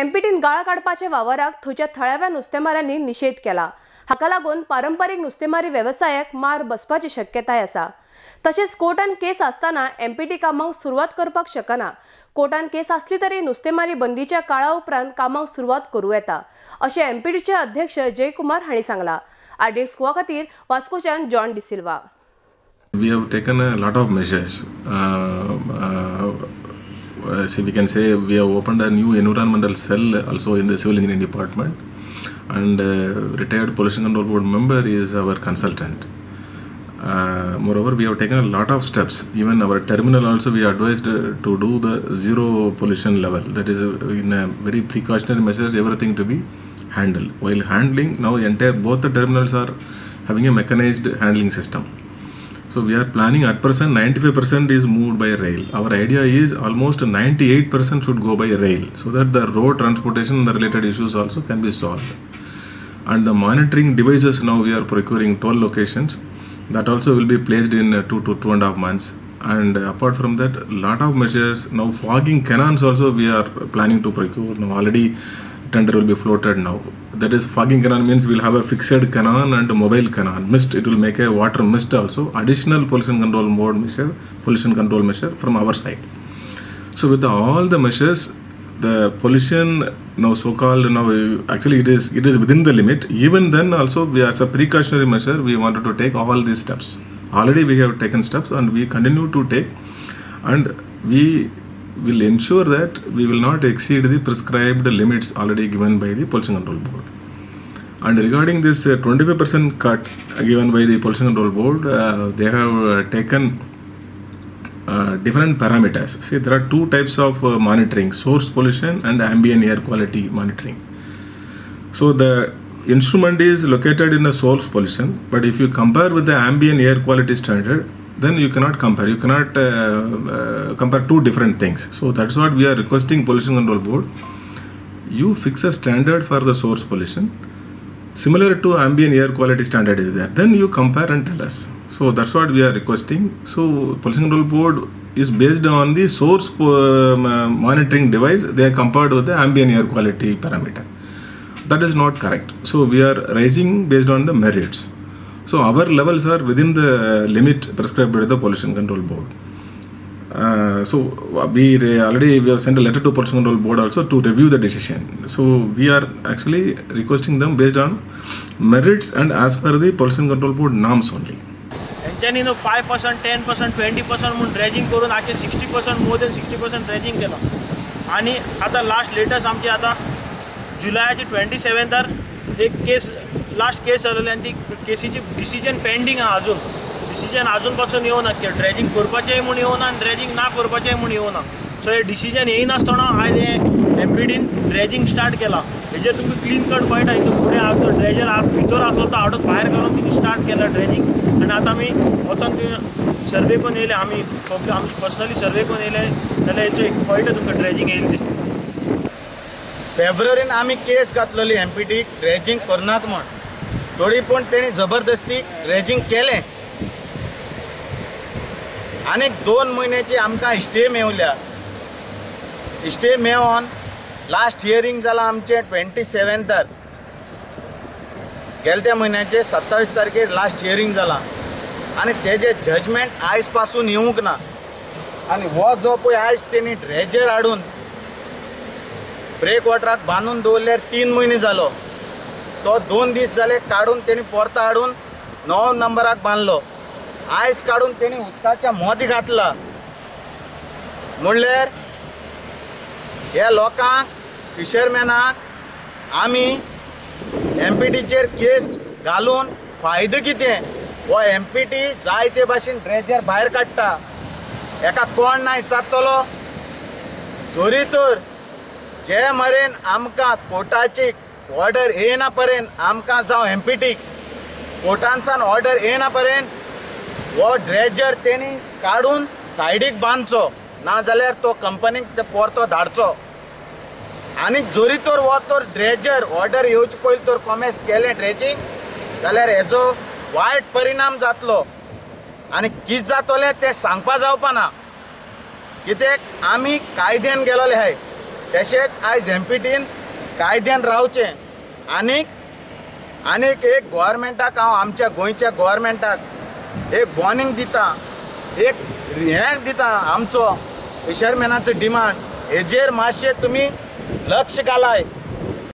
एमपीटीन गाळ काडपाच्या वावराक थंयच्या थळाव्या नुस्तेमाऱ्यांनी निशेध केला. हाका लागून पारंपरीक नुस्तेमारी वेवसायाक मार बसपाची शक्यताय आसा. तशेंच कोर्टान केस आसतना एमपीटी कामाक सुरवात करपाक शकना. कोर्टान केस आसली तरी नुस्तेमारी बंदीच्या काळा उपरांत कामाक सुरवात करूं येता अशें एमपीटीचे अध्यक्ष जयकुमार हांणी सांगलां. आरडीएक्स गोवा खातीर वास्कोच्यान John D'Silva. We have taken a lot of measures. So we can say we have opened a new environmental cell also in the civil engineering department, and retired pollution control board member is our consultant. Moreover, we have taken a lot of steps. Even our terminal also we advised to do the zero pollution level. That is in a very precautionary measures, everything to be handled. While handling, now entire both the terminals are having a mechanized handling system. So we are planning at present 95% is moved by rail. Our idea is almost 98% should go by rail, so that the road transportation and the related issues also can be solved. And the monitoring devices now we are procuring 12 locations. That also will be placed in 2 to 2.5 months. And apart from that, lot of measures. Now fogging cannons also we are planning to procure. Now already tender will be floated now. That is, fogging cannon means we'll have a fixed cannon and a mobile cannon. Mist, it will make a water mist also. Additional pollution control board measure, pollution control measure from our side. So with all the measures, the pollution now so-called now actually it is within the limit. Even then also we, as a precautionary measure, we wanted to take all these steps. Already we have taken steps and we continue to take, and we will ensure that we will not exceed the prescribed limits already given by the Pollution Control Board. And regarding this 25% cut given by the Pollution Control Board, they have taken different parameters. See, there are two types of monitoring: source pollution and ambient air quality monitoring. So the instrument is located in a source pollution, but if you compare with the ambient air quality standard, then you cannot compare. You cannot compare two different things. So that's what we are requesting Pollution Control Board. You fix a standard for the source pollution similar to ambient air quality standard is there. Then you compare and tell us. So that's what we are requesting. So Pollution Control Board is based on the source monitoring device. They are compared with the ambient air quality parameter. That is not correct. So we are raising based on the merits. So our levels are within the limit prescribed by the Pollution Control Board. So we already we have sent a letter to Pollution Control Board also to review the decision. So we are actually requesting them based on merits and as per the Pollution Control Board norms only. तेंच्यांनी न्हू 5%, 10%, 20% म्हूण dredging करून आजचे 60%, more than 60% dredging केलां. आनी आतां last latest आमची आतां जुलयाची 27 एक केस लास्ट केस जालेली आनी ती केसीची डिसिजन पेंडींग आहा अजून. डिसिजन अजून पासून येवना, ड्रेजिंग करपाचें म्हूण येवना आनी ड्रेजिंग ना करपाचें म्हूण येवना. सो हे डिसिजन येयनासतना आयज हे एमपीटीन ड्रेजिंग स्टार्ट केलां. हेजेर तुमकां क्लीन कट कळटा. हितून फुडें आसा तो ड्रेजर भितर आसलो तो हाडून भायर घालून तिणी स्टार्ट केला ड्रेजिंग. आनी आतां आमी वचोन सर्वे करून येयले, आमी पर्सनली सर्वे करून येयले जाल्यार हेचो एक कळटा तुमकां ड्रेजिंग येयलें. फेब्रुवारीन आमी केस घातलेली एमपीटीक ड्रेजिंग करनात म्हण, तरी पूण तेणी जबरदस्ती ड्रेजिंग केलें. आनीक 2 म्हयन्याची आमकां स्टे मेवल्या. स्टे मेवोन लास्ट हियरींग जालां आमचें 27 गेल्या त्या म्हयन्याचे 27 तारखेर लास्ट हियरींग जालां आनी तेजें जजमेंट आयज पासून येवंक ना. आनी हो जो पळय आयज तेणी ड्रेजर हाडून ब्रेक वॉटराक बांदून दवरल्यार 3 म्हयने जालो. तो 2 दीस जाले काडून तेणी परतो हाडून 9 नंबराक बांदलो. आयज काडून तेणी उदकाच्या मोदी घातला. म्हणल्यार ह्या लोकांक फिशरमॅनाक आमी एमपीटीचेर केस घालून फायदो कितें? हो एमपीटी जायते भाशेन ड्रेजर भायर काडटा, एका कोण ना विचारतलो. जरी तर जे मरेन आमकां कोर्टाची ऑर्डर येयना पर्यंत आमकां जावं एमपीटीक कोर्टानसान ऑर्डर येयना पर्यंत हो ड्रेजर तेणी काडून सायडीक बांदचो, ना जाल्यार तो कंपनीक ते परतो धाडचो. आनी जरी तर हो तर ड्रेजर ऑर्डर येवचे पयलीं तर कॉमेस केलें ड्रेजिंग जाल्यार हेजो वायट परिणाम जातलो आनी कितें जातलें तें सांगपा जावपा ना. कित्याक आमी कायद्यान गेलोले आहाय. तशेंच आयज एमपीटीन कायद्यान रावचें. आनीक आनीक एक गोवोरमेंटाक हांव आमच्या गोंयच्या गोवोरमेंटाक एक वॉर्निंग दिता, एक हें दिता, आमचो फिशरमॅनाचो डिमांड हेजेर मातशें तुमी लक्ष घालाय.